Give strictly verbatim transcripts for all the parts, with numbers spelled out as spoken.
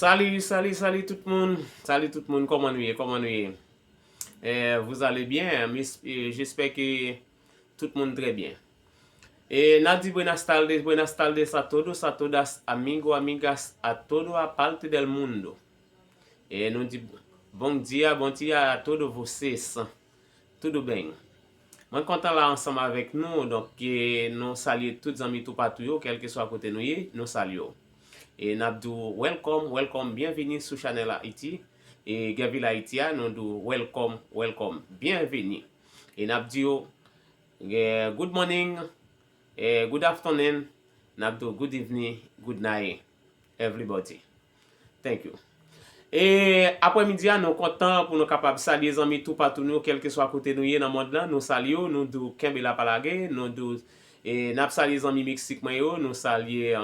Salut, salut, salut tout moun. Salut tout moun, kòman nou ye? Kòman nou ye? Eh, vous allez bien? Mis- eh, J'espère que tout moun très bien. E n a di buenas tardes, buenas tardes a todos, a todas, amigo, amigas, a todo a parte del mundo. E nou di bom dia, bom dia a todos vocês. Tudo bem? Mwen kontan la ansanm avèk nou, donk e, nou salye tout zanmi toupatou yo, kèlkeswa kote nou ye, nou salye w. E n ap di w welcome, welcome, byenvini sou chanèl Ayiti. E Gèvil Ayiti a, nou di w welcome, welcome, byenvini. E n ap di w eh, good morning, eh, good afternoon, n ap di w good evening, good night, everybody. Thank you. E aprèmidi a, nou kontan pou nou kapab salye zanmi toupatou nou, kèlkeswa kote nou ye nan mond lan, nou salye w, nou di w kenbe la pa lage, nou di w, e n ap salye zanmi Meksik mwen yo, nou salye,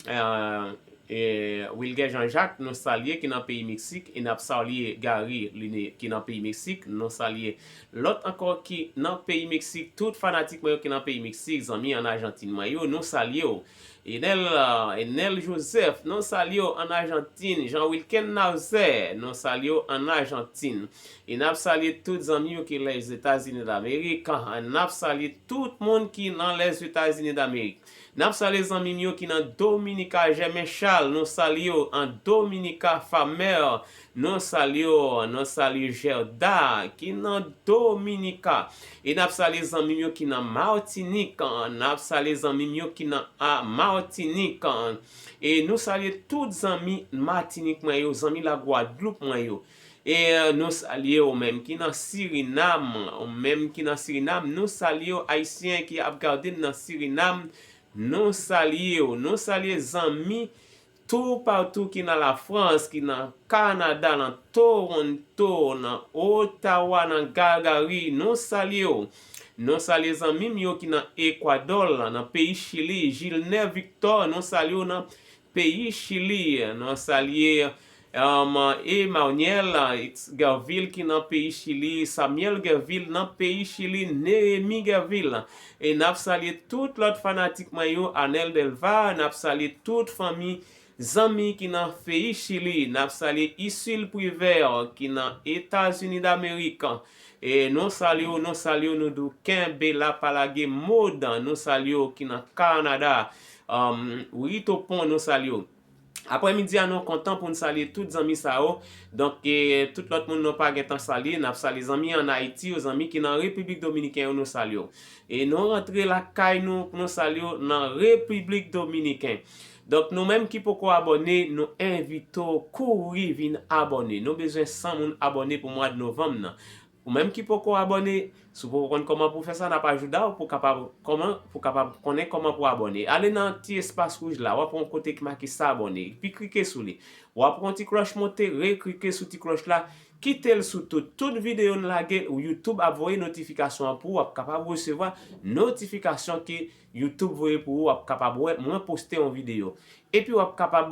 eh, eh, Wilguer Jean-Jacques, nou salye ki nan peyi Meksik, e n ap salye Gary Liné ki nan peyi Meksik, nou salye lòt ankò ki nan peyi Meksik, tout fanatik mwen yo ki nan peyi Meksik, zanmi an Ajantin mwen yo, nou salye w. Enel, eh, Enel Joseph, nou salye w an Ajantin, Jean Wilken Nauzet, nou salye w an Ajantin. E n ap salye tout zanmi yo ki Lèzetazini Damerik, n ap salye tout moun ki nan Lèzetazini Damerik. N ap salye zanmi m yo ki nan Dominika, Jèmen Chal, nou salye w an Dominika, Famè, nou salye w, nou salye Jèda ki nan Dominika. E n ap salye zanmi m yo ki nan Matinik, n ap salye zanmi m yo ki nan a Matinik. E nou salye tout zanmi Matinik mwen yo, zanmi Lagwadloup mwen yo. E eh, nou salye w menm ki nan Sirinam, ou menm ki nan Sirinam, nou salye w, Ayisyen ki ap gade n nan Sirinam, nou salye w, nou salye zanmi toupatou ki nan Lafrans, ki nan Kanada, nan Toronto, nan Ottawa, nan Calgary, nou salye w. Nou salye zanmi m yo ki nan Ekwadò, nan peyi Chili, Gilner Victor, nou salye w nan peyi Chili. Nou salye um, Emmanuel Gerville ki nan peyi Chili, Samuel Gerville nan peyi Chili, Néhémie Gerville. E n ap salye tout lòt fanatik mwen yo, Anel Delva, n ap salye tout fanmi, zanmi ki nan peyi Chili, n ap salye Isil Privert ki nan Etazini Damerik. E nou salye w, nou salye w, nou di w kenbe la pa lage, Modan, nou salye w ki nan Kanada. Um, Rito Pon, nou salye w. Aprèmidi a, nou kontan pou n salye tout zanmi sa yo. Donk, e, tout lòt moun nou pa gentan salye, n ap salye zanmi an Ayiti yo, zanmi ki nan Repiblik Dominiken yo, nou salye w. E nou rantre lakay nou pou nou salye w nan Repiblik Dominiken. Donk, nou menm ki poko abòne, nou envite w kouri vin abòne. Nou bezwen san moun abòne pou mwa de novanm nan. Ou menm ki poko abòne, si w poko konn kòman pou w fè sa, n ap ajouda w pou kapab kòman, pou kapab konnen kòman pou abòne. Ale nan ti espas wouj la, w ap wè yon kote ki make s'abonner, epi klike sou li. W ap wè yon ti klòch monte, reklike sou ti klòch la, kite l sou tout. Tout videyo n lage, YouTube ap voye notifikasyon an pou ou, w ap kapab resevwa notifikasyon ke YouTube voye pou ou, w ap kapab wè mwen poste yon videyo. Epi w ap kapab,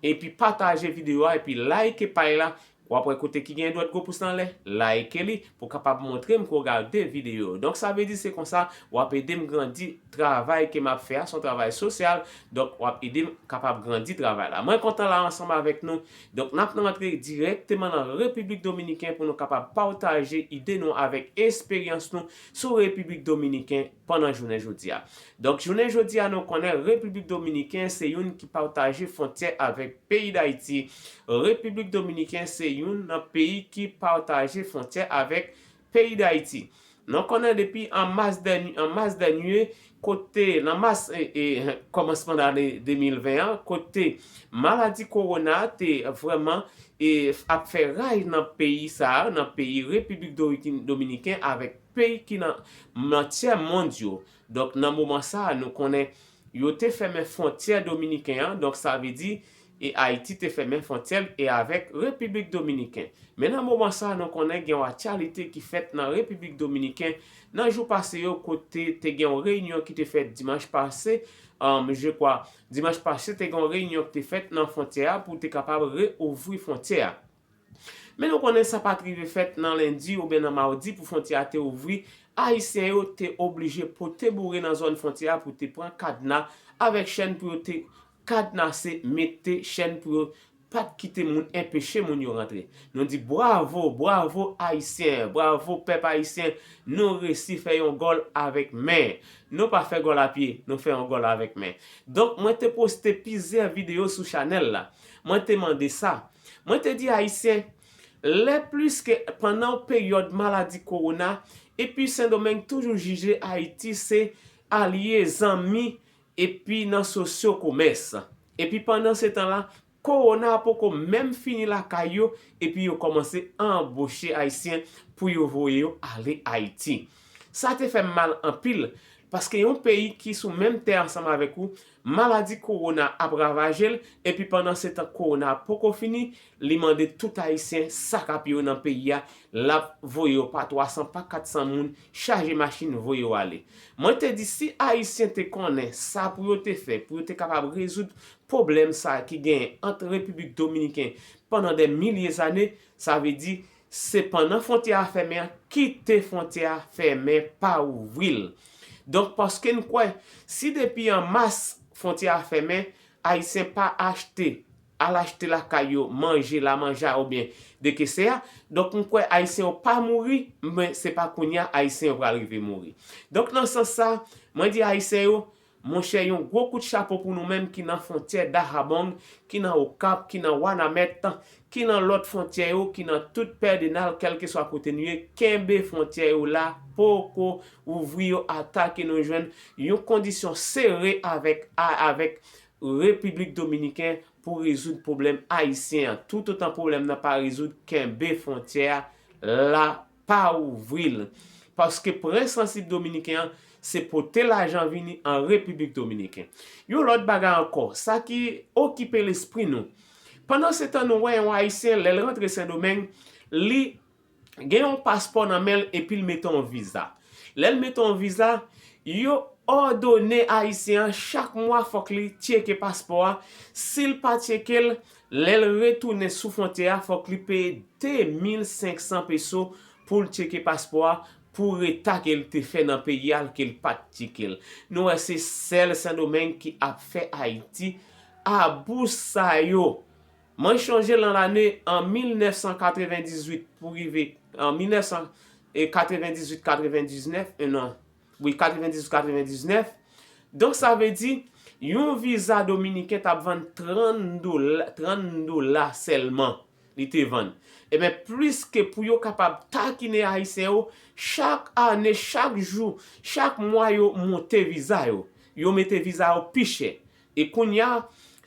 epi pataje videyo a, epi like paj la, w ap wè kote ki gen dwèt gwo pous nan lè, like li pou kapab montre m ke w gade videyo. Donk sa vle di se konsa w ap ede m grandi travay ke m ap fè a, se yon travay sosyal, donk w ap ede m kapab grandi travay la. Mwen kontan la ansanm avèk nou. Donk n ap rantre dirèkteman nan Repiblik Dominiken pou nou kapab pataje ide nou avèk esperyans nou sou Repiblik Dominiken pandan jounen jodi a. Donk jounen jodi a nou konnen Repiblik Dominiken se youn ki pataje fwontyè avèk peyi Dayiti. Repiblik Dominiken se youn nan peyi ki pataje fwontyè avèk peyi Dayiti. Nou konnen depi an mas dèny-, an mas dènye, kote nan mas, e, e, kòmansman lane de mil ven an, kote maladi kowona te vrèman, e, ap fè raj nan peyi sa a, nan peyi Repiblik Domikin-, Dominiken avèk peyi ki nan, nan tyè mond yo. Donk nan moman sa a, nou konnen yo te fèmen fwontyè dominiken an, donk sa vle di, e Ayiti te fèmen fwontyè l e avèk Repiblik Dominiken. Men nan moman sa a, nou konnen gen yon aktyalite ki fèt nan Repiblik Dominiken nan jou pase yo, kote te gen yon reyinyon ki te fèt dimanch pase, um, je kwa, dimanch pase te gen yon reyinyon ki te fèt nan fwontyè a pou te kapab reouvri fwontyè a. Men nou konnen sa pa t rive fèt nan lendi oubyen nan mawdi pou fwontyè a te ouvri. Ayisyen yo te oblije pote boure nan zòn fwontyè a pou te pran kadna avèk chèn pou yo te kadnase, mete chèn pou yo pa t kite moun enpeche moun yo rantre. Nou di bravo, bravo Ayisyen, bravo pèp ayisyen, nou resi fè yon gòl avèk men. Nou pa fè gòl a pye, nou fè yon gòl avèk men. Donk, mwen te poste plizyè videyo sou chanèl la. Mwen te mande sa. Mwen te di Ayisyen, lè plis ke pandan yon peryòd maladi kowona, epi Sendomeng toujou jije Ayiti se alye, zanmi, epi nan sosyo komès. Epi pandan se tan la, kowona a poko menm fini lakay yo, epi yo kòmanse anboche Ayisyen pou yo voye yo ale Ayiti. Sa te fè m mal anpil, paske yon peyi ki sou menm tè ansanm avèk ou, maladi kowona ap ravaje l, epi pandan se tan kowona a poko fini, li mande tout Ayisyen saka pye yo nan peyi a, l ap voye yo pa twa san, pa kat san moun, chaje machin voye yo ale. Mwen te di si Ayisyen te konnen sa pou yo te fè, pou yo te kapab rezoud pwoblèm sa ki genyen ant Repiblik Dominiken pandan dè milye zane, sa vle di se pandan fwontyè a fèmen an, kite fwontyè a fèmen, pa ouvri l. Donk, paske n kwè, si depi an mas fwontyè a fèmen, Ayisyen pa achte, al achte lakay yo, manje, lamanja oubyen dekesè a, donk, m kwè Ayisyen yo pa mouri, men se pa kounye a Ayisyen yo pral rive mouri. Donk, nan sans sa, mwen di Ayisyen yo, monchè, yon gwo kout chapo pou nou menm ki nan fwontyè Dahabong, ki nan Okap, ki nan Wanament, ki nan lòt fwontyè yo, ki nan tout Pèdenal, kèlkeswa kote nou ye, kenbe fwontyè yo la, poko ouvri yo ata ke nou jwenn yon kondisyon sere avèk, a, avèk Repiblik Dominiken pou rezoud pwoblèm ayisyen an. Toutotan pwoblèm nan pa rezoud, kenbe fwontyè a la, pa ouvri l. Paske prens sansib dominiken an, se pote lajan vini an Repiblik Dominiken. Yon lòt bagay ankò, sa ki okipe lespri nou. Pandan se tan, nou wè yon Ayisyen, lè l rantre Sendomeng, li gen yon paspò nan men l epi l mete yon viza. Lè l mete yon viza, yo òdone Ayisyen an chak mwa fòk li tcheke paspò a. Si l pa tcheke l, lè l retounen sou fwontyè a, fòk li peye de mil senk san peso pou l tcheke paspò a pou reta ke l te fè nan peyi a ke l pa t tcheke l. Nou wè se sèl Sendomeng ki ap fè Ayiti abou sa yo. Mwen chonje lan lane an mil nèf san katrevendizuit pou rive an mil nèf san katrevendizuit katrevendiznèf, e non, wi, katrevendizuit katrevendiznèf. Donk, sa vle di, yon viza dominiken t ap vann trant dola, trant dola sèlman li te vann. Ebyen, plis ke pou yo kapab takinen Ayisyen yo, chak ane, chak jou, chak mwa, yo monte viza yo. Yo mete viza yo pi chè. E kounye a,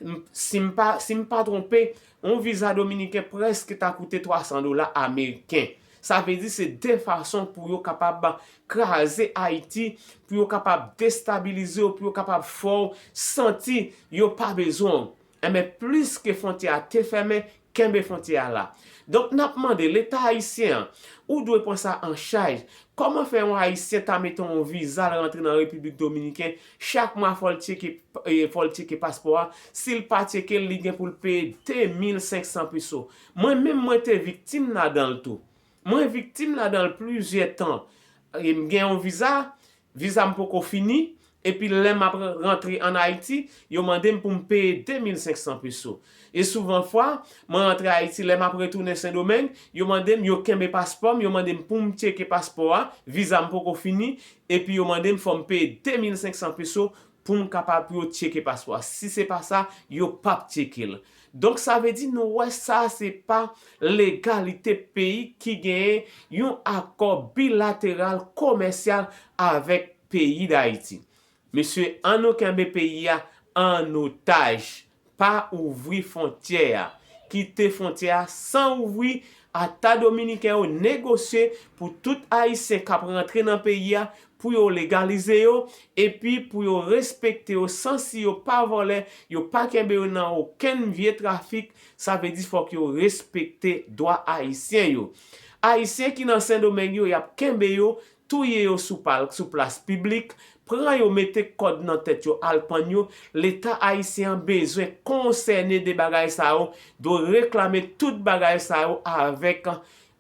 m, si m pa, si m pa twonpe, yon viza dominiken prèske ta koute twa san dola ameriken. Sa vle di se de fason pou yo kapab kraze Ayiti, pou yo kapab destabilize w, pou yo kapab fè w santi yo pa bezwen w. Enben, plis ke fwontyè a te fèmen, kenbe fwontyè a la. Donk, n ap mande Leta ayisyen an, ou dwe pran sa an chaj. Kòman fè yon Ayisyen ta mete yon viza l rantre nan Repiblik Dominiken, chak mwa fò l tcheke, e, fò l tcheke paspò a, si l pa tcheke l, li gen pou l peye de mil senk san peso. Mwen menm, mwen te viktim ladan l tou. Mwen viktim ladan l plizyè tan. E m gen yon viza, viza m poko fini, epi lè m ap rantre ann Ayiti, yo mande m pou m peye de mil senk san peso. E souvan fwa, mwen rantre Ayiti, lè m ap retounen Sendomeng, yo mande m, yo kenbe paspò m, yo mande m pou m tcheke paspò a, viza m poko fini, epi yo mande m fò m peye de mil senk san peso pou m kapab, pou yo tcheke paspò a. Si se pa sa, yo p ap tcheke l. Donk, sa vle di nou wè sa se pa legalite peyi ki genyen yon akò bilateral komèsyal avèk peyi Dayiti. Mesye, ann nou kenbe peyi a an otaj. Pa ouvri fwontyè a. Kite fwontyè a san ouvri, ata dominiken yo negosye pou tout ayisyen k ap rantre nan peyi a, pou yo legalize yo, epi pou yo respekte yo, san si yo pa vòlè, yo pa kenbe yo nan okenn vye trafik, sa vle di fòk yo respekte dwa ayisyen yo. Ayisyen ki nan Sendomeng yo, y ap kenbe yo, touye yo sou pal-, sou plas piblik, pran yo mete kòd nan tèt yo al pann yo, Leta ayisyen an bezwen konsène de bagay sa yo, dwe reklame tout bagay sa yo avèk,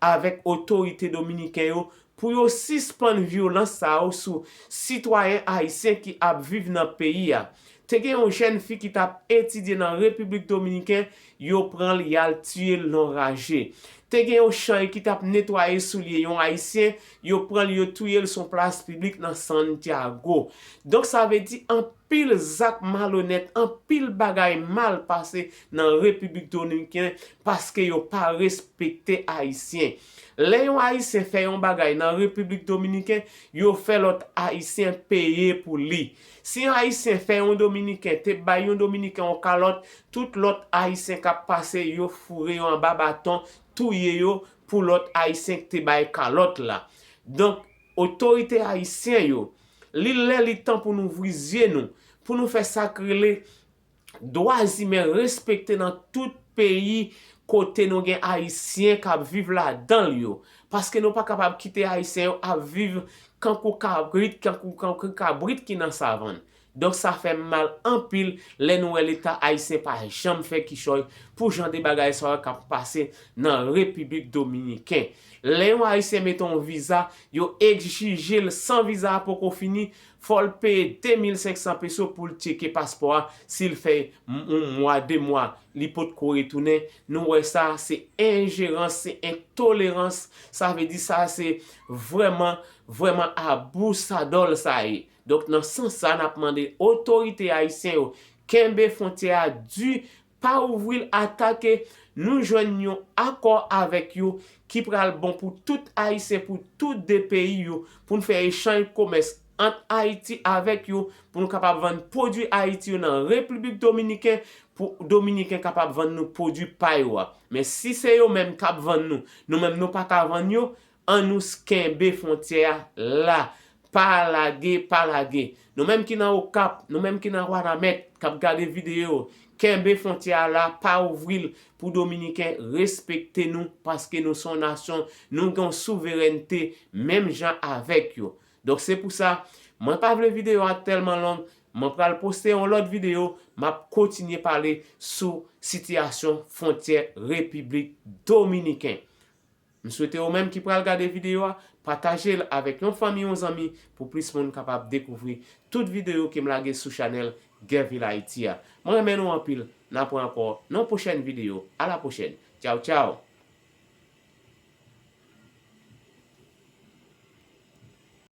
avèk otorite dominiken yo pou yo sispann vyolans sa yo sou sitwayen ayisyen ki ap viv nan peyi a. Te gen yon jèn fi ki t ap etidye nan Repiblik Dominiken, yo pran l, y al tiye l nan yon raje. Te gen yon chay ki t ap netwaye soulye yon Ayisyen, yo pran l, yo touye l sou yon plas piblik nan Santiago. Donk, sa vle di anpil zak malonèt, anpil bagay mal pase nan Repiblik Dominiken paske yo pa respekte Ayisyen. Lè yon Ayisyen fè yon bagay nan Repiblik Dominiken, yo fè lòt Ayisyen peye pou li. Si yon Ayisyen fè yon Dominiken, te bay yon Dominiken yon kalòt, tout lòt Ayisyen k ap pase, yo foure yo anba baton, touye yo pou lòt Ayisyen ki te bay kalòt la. Donk, otorite ayisyen yo, li lè li tan pou nou ouvri zye nou, pou nou fè sa k rele dwa imen respekte nan tout peyi kote nou gen Ayisyen k ap viv ladan l yo. Paske nou pa kapab kite Ayisyen yo ap viv kankou kabrit, kankou, kankou kabrit ki nan savann. Donk, sa fè m mal anpil lè nou wè Leta ayisyen pa janm fè kichòy pou jan de bagay sa yo k ap pase nan Repiblik Dominiken. Lè yon Ayisyen mete yon viza, yo egzije l san viza a poko fini, fò l peye de mil senk san peso pou l tcheke paspò a, si l fè m-, yon mwa, de mwa, li potko retounen. Nou wè sa, se enjerans, se entolerans, sa vle di sa, se vrèman, vrèman abou sa dòl sa ye. Donk, nan sans sa, n ap mande otorite ayisyen yo, kenbe fwontyè a di, pa ouvri l atake, nou jwenn yon akò avèk yo ki pral bon pou tout Ayisyen, pou tout de peyi yo, pou n fè echanj komès ant Ayiti avèk yo, pou nou kapab vann pwodui Ayiti yo nan Repiblik Dominiken, pou Dominiken kapab vann nou pwodui pa yo a. Men si se yo menm k ap vann nou, nou menm nou pa ka vann yo, an nou s-, kenbe fwontyè a la. Pa lage, pa lage. Nou menm ki nan Okap, nou menm ki nan Wanament, k ap gade videyo, kenbe fwontyè a la, pa ouvri l pou Dominiken respekte nou, paske nou se yon nasyon, nou gen yon souverènte menm jan avèk yo. Donk, se pou sa, mwen pa vle videyo a tèlman long, mwen pral poste yon lòt videyo, m ap kontinye pale sou sitiyasyon fwontyè Repiblik Dominiken. M swete ou menm ki pral gade videyo a, pataje l avèk yon fanmi, yon zanmi, pou plis moun kapab dekouvri tout videyo ke m lage sou chanèl Guerville Haïti a. Mwen renmen nou anpil, n ap wè ankò nan yon pwochèn videyo. A la pwochèn. Tchaw, tchaw!